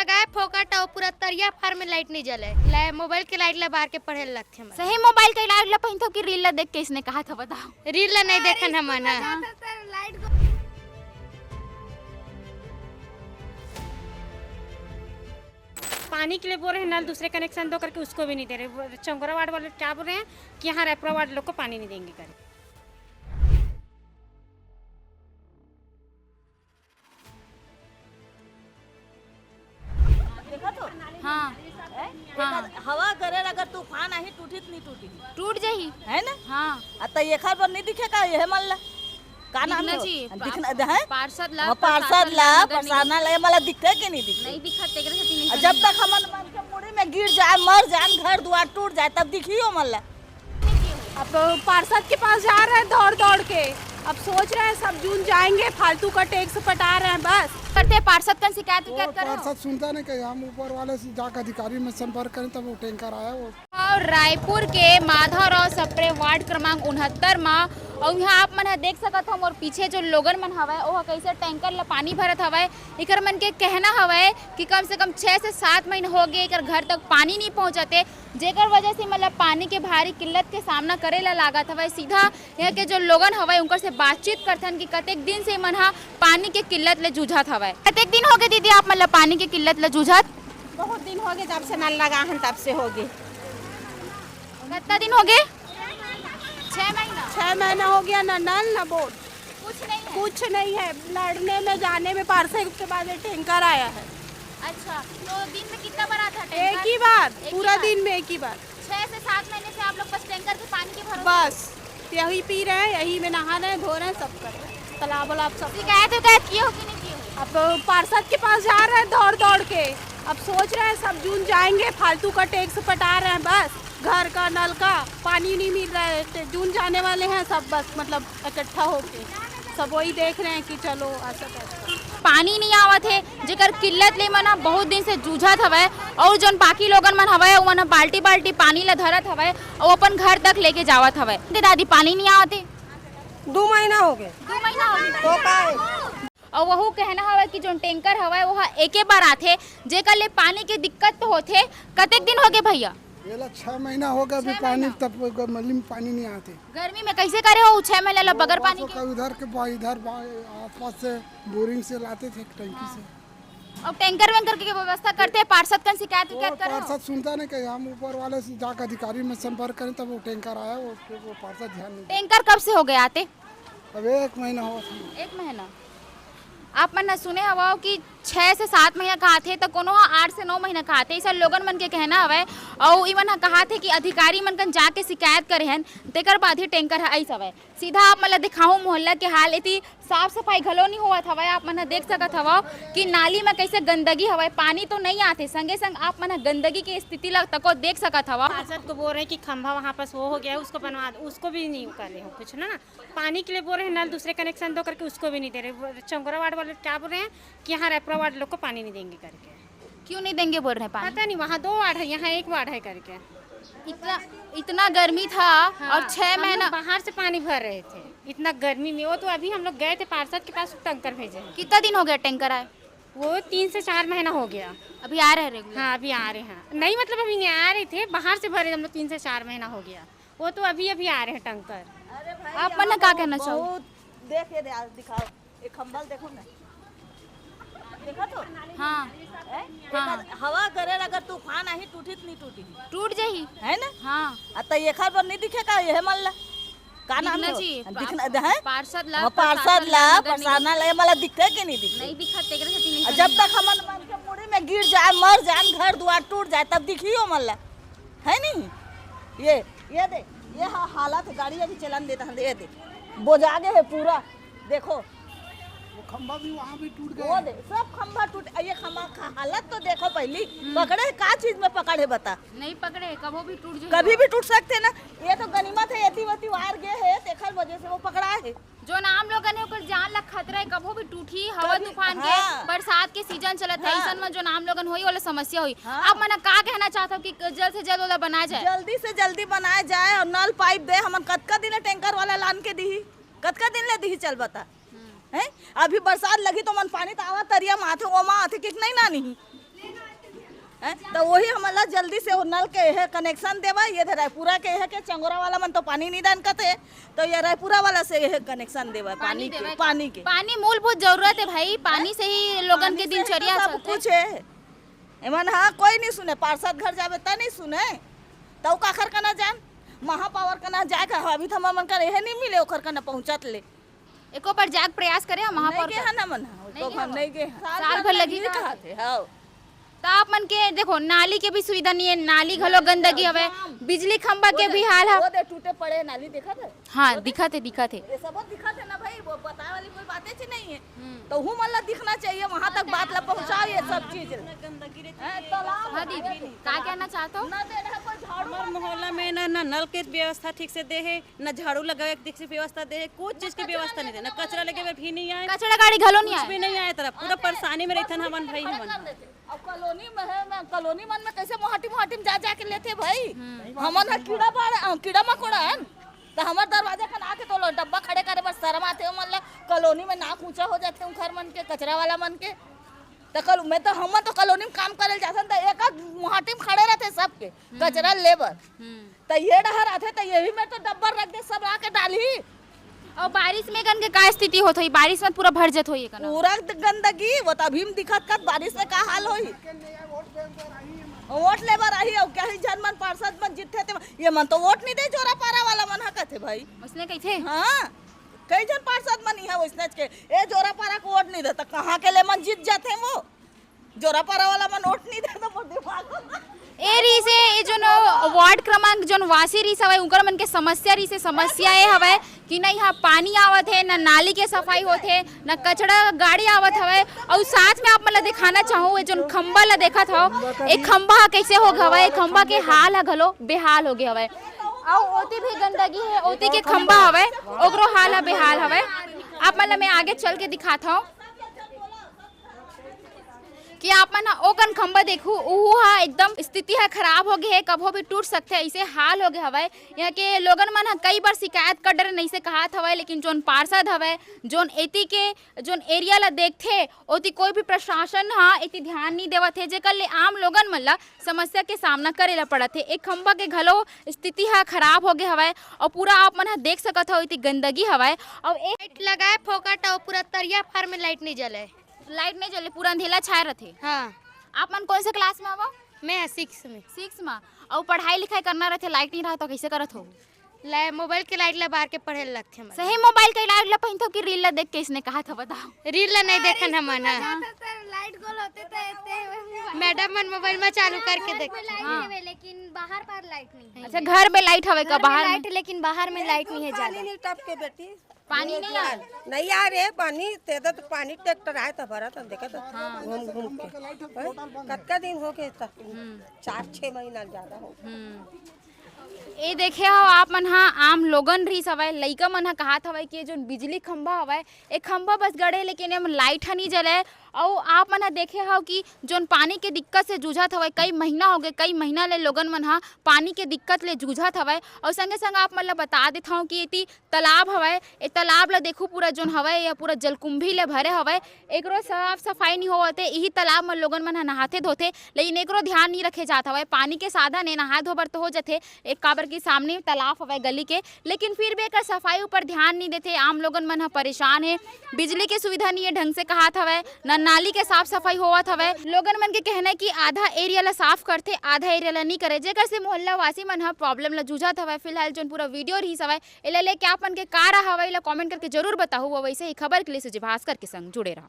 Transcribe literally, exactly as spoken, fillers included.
लगाए फोकट अउ पूरा तरिया फार में लाइट नहीं जले। ले मोबाइल के लाइट ला बार के पढ़े ला लगथे हमन। सही मोबाइल के लाइट ला पहिनथव कि रील ला देख के इसने कहा था, बताओ। रील ला नहीं देखन हमन ह। पानी के लिए बोल रहे हैं, नल दूसरे कनेक्शन दो करके, उसको भी नहीं दे रहे। वो चौंगरा वार्ड वाले क्या बोल रहे हैं कि यहाँ रैपरा वार्ड लोग को पानी नहीं देंगे करके। देखा तो? हाँ। हैं? हाँ। देखा, हवा गरेर अगर तूफान आही, टूटित नहीं टूटी। टूट जाही। है ना? हाँ। आ त एखर बर नहीं दिखे का, यह मन ला? का नाम दिखना है? चाहिए। दिखना पा-, है? पार्षद ला, हाँ, पार्षद प्रशासन ला, ला, नगर निगम। प्रशासन ला, ये मन ला दिखे कि नहीं दिखे? नहीं दिखत, तेकरे सेती नहीं आ, जब तक हमन मन के मुड़ी में गिर जाए, मर जाए, घर दुआर टूट जाए, तब दिखी ओ मन ला। अब पार्षद के पास जा रहे हैं दौड़ दौड़ के, अब सोच रहे हैं सब जून जाएंगे, फालतू का टैक्स पटा रहे हैं बस। करते हैं पार्षद कन शिकायत वो विकायत करो। पार्षद सुनता नहीं कहीं, हम ऊपर वाले से जाकर अधिकारी में संपर्क करें तब वो टैंकर आया वो। और रायपुर के माधवराव सप्रे वार्ड क्रमांक उनहत्तर मा, और यहाँ आप मन ह देख सकत हो मोर पीछे जो लोगन मन हवय ओह कैसे टैंकर ला पानी भरत हवय। एकर मन के कहना हवय कि कम से कम छह से सात महीना हो गए एकर घर तक पानी नहीं पहुँचते, जेकर वजह से मतलब पानी के भारी किल्लत के सामना करे ला लागत हवय। सीधा यहाँ के जो लोगन हवय उनकर से बातचीत करथन कि कतेक दिन से मन ह पानी के किल्लत ले जूझत हवय। कतेक दिन हो गए दीदी आप मतलब पानी के किल्लत ले जूझत? बहुत दिन हो गए जब से नल लगा है तब से हो गए। कितना दिन हो गए? छह महीना। छह महीना हो गया, ना नल ना बोर्ड। कुछ नहीं है। कुछ नहीं है। लड़ने में जाने में पार्षद के बाद ये टैंकर आया है। अच्छा, तो दिन में कितना बार आता है एक टैंकर? ही बार, एक ही पूरा बार। दिन में एक ही बार। छह से सात महीने से आप लोग बस टैंकर के पानी के भरोसे? बस यही पी रहे हैं, यही में नहा रहे हैं, धो रहे हैं, सब कर रहे हैं, तालाब वालाब सब। शिकायत विकायत किए हो कि नहीं किए हो? अब पार्षद के पास जा रहे हैं दौड़ दौड़ के, अब सोच रहे हैं सब जून जाएंगे, फालतू का टैक्स पटा रहे हैं बस, घर का नल का पानी नहीं मिल रहा है, तो जून जाने वाले हैं सब बस, मतलब इकट्ठा होके सब वही देख रहे हैं कि चलो ऐसा कैसा। पानी नहीं आवत है, जेकर किल्लत ले मन ह बहुत दिन से जूझत हवय, और जोन बाकी लोगन मन हवय, ओमन ह बाल्टी बाल्टी पानी ला धरत हवय, और अपन घर तक लेके जावत हवय। दे दादी, पानी नहीं आवत है। दू महीना हो गए। दू महीना हो गए। तो का है? और वहू कहना हवय कि जोन टैंकर हवय, वो ह एके बार आथे, जेकर ले पानी के दिक्कत तो होथे। कतेक दिन हो गए भैया? ये ला छह महीना हो गया, अभी छह पानी महीना? तब मल्ली में पानी नहीं आते। गर्मी में कैसे करे हो छह महीना ला बगैर वो पानी बस के? ओकर उधर के बा-, इधर बा-, आसपास से बोरिंग से लाते थे टंकी से। अब टैंकर वैंकर के व्यवस्था करते हैं, पार्षद कन शिकायत वो विकायत करो? पार्षद सुनता नहीं कहीं, हम ऊपर वाले से जाकर अधिकारी में संपर्क करें तब वो टैंकर आया, वो, वो पार्षद ध्यान नहीं दिया। टैंकर कब से हो गए आते? अब एक महीना हुआ था। एक महीना। आप मन ह सुने हवव कि छह से सात महीना कहाथे, त कोनो ह आठ से नौ महीना कहाथे, अइसन लोगन मन के कहना हवय। अउ इमन ह कहाथे कि अधिकारी मन कन जाके शिकायत करे हन, तेकर बाद ही टैंकर ह आइस हवय। सीधा आप मन ल दिखाहूं मोहल्ला के हाल, एती साफ सफाई घलो नइ होवत हवय। आप मन ह देख सकत हवव कि नाली म कइसे गंदगी हवय, पानी तो नइ आथे, संगे संग आप मन ह गंदगी के स्थिति ल तको देख सकत हवव। पार्षद को बोल रहे हैं कि खंभा वहाँ पास वो हो गया है, उसको बनवा दो, उसको भी नहीं कर रहे हो कुछ ना। पानी के लिए बोल रहे हैं, नल दूसरे कनेक्शन दो करके, उसको भी नहीं दे रहे। वो चौंगरा वार्ड वाले क्या बोल रहे हैं कि यहाँ रैपरा वार्ड लोग को पानी नहीं देंगे करके। क्यों नहीं देंगे बोल रहे हैं पानी? पता नहीं, वहाँ दो वार्ड है, यहाँ एक वार्ड है करके। इतना, इतना गर्मी था। हाँ, और छह हम लोग महीना बाहर से पानी भर रहे थे, इतना गर्मी में। वो तो अभी हम लोग गए थे पार्षद के पास, टैंकर भेजे हैं। कितना दिन हो गया टैंकर आए? वो तीन से चार महीना हो गया। अभी आ रहे रेगुलर? हाँ, अभी आ रहे हैं। नहीं, मतलब अभी नहीं आ रहे थे, बाहर से भरे हम लोग, तीन से चार महीना हो गया। वो तो अभी अभी आ रहे हैं टैंकर। अरे भाई, आप मन यहाँ का तो कहना चाहो? बहुत, देख ये दे, आज दिखाओ, ये खंभल देखो ना, देखा तो? हाँ। हैं? हाँ। देखा, हवा गरेर अगर तूफान आही, टूटी तो नहीं टूटी? टूट जाही। है ना? हाँ। आ त एखर बर नहीं दिखे का, ये मन ला? का नाम दिखना है? चाहिए। दिखना पा-, है? पार्षद ला, हाँ, पार्षद प्रशासन ला, ला, नगर निगम। प्रशासन ला, ये मन ला दिखते कि नहीं दिखते? नहीं दिखत, तेकरे सेती नहीं आ, जब समझ। तक हमन मन के मुड़ी में गिर जाए, मर जाए, घर दुआर टूट जाए, तब दिखियो मन ला। है नहीं? ये, ये दे, ये हा-, हालत है, गाड़ी अभी चलन देता है, ये दे, बोझा गए है पूरा, देखो। वो खंभा भी वहाँ भी टूट गया वो है। दे, सब खंभा टूट, ये खंभा का हालत तो देखो पहली, हम्म। पकड़े का चीज में पकड़े बता? नहीं पकड़े, कबो भी टूट जाए। कभी भी टूट सकते ना, ये तो गनीमत है, एती वती वार गए है, तेखर वजह से वो पकड़ा है। जोन आम लोगन हे, ओकर जान ला खतरा हे, कभू भी टूटही, हवा कभी, तूफान के, हाँ। बरसात के सीजन चलत हे, हाँ। अइसन म जोन आम लोगन होही, ओला समस्या होही। हाँ। आप मन ह का कहना चाहत हव कि जल्द से जल्द ओला बनाया जाए? जल्दी से जल्दी बनाया जाए और नल पाइप दे, हमन कतका दिन ले टैंकर वाला लान के दिही, कतका दिन ले दिही, चल बता। हम्म। हैं? अभी बरसात लगही तो मन पानी त आवा, तरिया म आथे, ओमा आथे कि नहीं नानी? हैं? तो वही हमन ला जल्दी से वो नल के हे कनेक्शन देवा, ये रायपुरा के हे के चंगोरा वाला मन तो पानी नहीं दान कथे, तो ये रायपुरा वाला से हे कनेक्शन देवा पानी के, पानी के। पानी मूलभूत जरूरत है भाई, पानी से ही लोगन के दिनचर्या सब चलथे। कुछ है। एमन हाँ कोई नहीं सुने, पार्षद घर जावे त नहीं सुने, तो काखर कना जान, महापावर कना जाए का, अभी तो हमन कर यह नहीं मिले, ओखर कना पहुँचत ले। एको बार जाग प्रयास करे हम, महापौर नहीं गे हन हमन, हाँ, नहीं गे हम। नहीं गे हन। साल भर लगी ये का? कहा थे, हाँ। तो आप मन के देखो, नाली के भी सुविधा नहीं है, नाली घलो गंदगी हवे, बिजली खंभा के भी हाल है। वो दे टूटे पड़े नाली, देखा था? हाँ, दिखा थे, दिखा थे। ये सब दिखा थे ना भाई, वो बताए वाली कोई बातें ची नहीं है। हम्म। तो हूँ मन ला दिखना चाहिए, वहाँ तक बात ला पहुँचाओ ये सब चीज। गंदगी रहती है, तालाब हाँ दीदी, का कहना चाहते हो? ना दे रहा कोई झाड़ू हमारे मारने मोहल्ला में ना, ना नल के व्यवस्था ठीक से दे है, न झाड़ू लगावे के ठीक से व्यवस्था दे, कुछ चीज के व्यवस्था नहीं दे, न कचरा लगे बर भी नहीं आए, कचरा गाड़ी घलो नहीं आए, भी नहीं आए तरफ। पूरा परेशानी में रहिथन हमन भाई हमन। अब कॉलोनी में है, मैं कॉलोनी मन में कैसे मोहाटी मोहाटी में जा जा के लेथे भाई? हमन ह कीड़ा बाड़, अ, कीड़ा मकोड़ा है न? तो हमर दरवाजा खन आके तो लो डब्बा खड़े करे बर शर्म आथे, हमन ला कॉलोनी में नाक ऊंचा हो जाथे उन घर मन के, कचरा वाला मन के। तो कल मैं तो, हमन तो कॉलोनी में काम करे ल जाथन, तो एक आध मोहाटी में खड़े रहथे सबके कचरा ले बर। त ये डहर आथे त ये भी में तो डब्बा रख दे, सब आके डालही। और बारिश में कन के का स्थिति होत होही? बारिश में पूरा भर जत होही कना? पूरा द-, गंदगी, वो तो अभी में दिखत कत बारिश में का हाल होही। वोट ले बर आही, और कई झन मन पार्षद मन जीतथे ते, ये मन तो वोट नहीं दे, जोरा पारा वाला मन ह कथे भाई। उसने कही थे? हाँ, कई झन पार्षद मन इहाँ वैसने के, ए जोरा पारा को वोट नहीं दे, तो कहाँ के ले मन जीत जाते हैं वो? जोरापारा वाला मन वोट नहीं दे तो मोर दिमाग। ए रहिस हे, ए जोन वार्ड क्रमांक जोन वासी रहिस हवय, उनकर मन के समस्या रहिस हे, समस्या ए हवय कि न इहाँ पानी आवत हे, न नाली के सफाई होत हे, न कचरा गाड़ी आवत हवय। अउ साथ में आप मन ला दिखाना चाहूँ, ए जोन खंबा ला देखत हव, ए खंबा ह कइसे हो गे हवय, ए खंबा के हाल ह घलो बेहाल हो गे हवय। अउ ओती भी गंदगी हे, ओती के खंबा हवय, ओकरो हाल ह बेहाल हवय। आप मन ला मैं आगे चल के दिखात हव। कि आप मन ह ओ कन खंभा देखहू, उहू ह एकदम स्थिति ह खराब हो गे हे, कभो भी टूट सकथे, अइसे हाल हो गे हवय। यहाँ के लोगन मन ह कई बार शिकायत कर डरे, नइसे कहत हवय, लेकिन जोन पार्षद हवय, जोन एती के, जोन एरिया ल देखथे, ओती कोई भी प्रशासन ह एती ध्यान नइ देवत हे, जेकर ले आम लोगन मन ल समस्या के सामना करे ल पड़त हे। एक खंभा के घलो स्थिति ह खराब हो गे हवय अउ पूरा आप मन ह देख सकत हव, एती गंदगी हवय अउ एक लाइट लगाए फोकट अउ पूरा तरिया पार में लाइट नइ जले। लाइट नहीं जले, पूरा अंधेला छाए रथे। हाँ। आप मन कौन से क्लास में हवो? मैं सिक्स में। सिक्स में। अउ पढ़ाई लिखाई करना रथे, लाइट नहीं रहा तो कैसे करत हो? ला-, मोबाइल के लाइट ला बार के पढ़े लगथे हमन। सही मोबाइल के लाइट ला पहिनथो कि रील ला देख के इसने कहा था, बताओ। रील ला नहीं देखन हमन ह। ज्यादातर लाइट गोल होते तो एते मैडम मन मोबाइल में चालू करके देख। में लाइट हाँ। है, लेकिन बाहर पर लाइट नहीं है। अच्छा, घर में लाइट हवे का, घर में बाहर में? लाइट, लेकिन बाहर में लाइट नहीं है ज्यादा। पानी नहीं टपके बेटी। पानी नहीं आए? नहीं आ रहे पानी, तेदा तो पानी ट्रैक्टर आए तो भरा था, देखा था हाँ। घूम घूम के। हैं? कतका दिन हो गए था? हम्म। चार छह महीना ज्यादा हो गया। हम्म। ए देखे हो आप मन हा, आम लोगन रहिस हवय, लइका मन हा कहात हवय कि ये जोन बिजली खंभा हवय, ए खंभा बस गड़े, लेकिन एम लाइट ह नहीं जले। अउ आप मन हा देखे हो कि जोन पानी के दिक्कत से जूझत हवय, कई महीना हो गए, कई महीना ले लोगन मन हा पानी के दिक्कत ले जूझत हवय। अउ संगे संग आप मन ला बता देत हव कि एती तालाब हवय, ए तालाब ल देखू, पूरा जोन हवय, ये पूरा जलकुंभी ले भरे हवय। एकरो साफ सफाई नइ होवत हे। इही तालाब म लोगन मन ह नहाथे धोथे, लेकिन एकरो ध्यान नइ रखे जात हवय। पानी के साधन हे, नहाए धोए बर तो हो जथे, एक काबर के सामने तालाब हवय गली के, लेकिन फिर भी एकर सफाई ऊपर ध्यान नइ देथे। आम लोगन मन ह परेशान हे, बिजली के सुविधा नइ हे ढंग से, कहात हवय, न नाली के साफ सफाई होवत हवय। लोगन मन के कहना हे कि आधा एरिया ल साफ करथे, आधा एरिया ल नइ करे, जेकर से मोहल्ला वासी मन ह प्रॉब्लम ल जूझत हवय। फिलहाल जोन पूरा वीडियो रहिस हवय, एला लेके आप मन के का राय हवय, एला कमेंट करके जरूर बताहू। अउ वैसे ही खबर के लिए सुजय भास्कर के संग जुड़े रहू।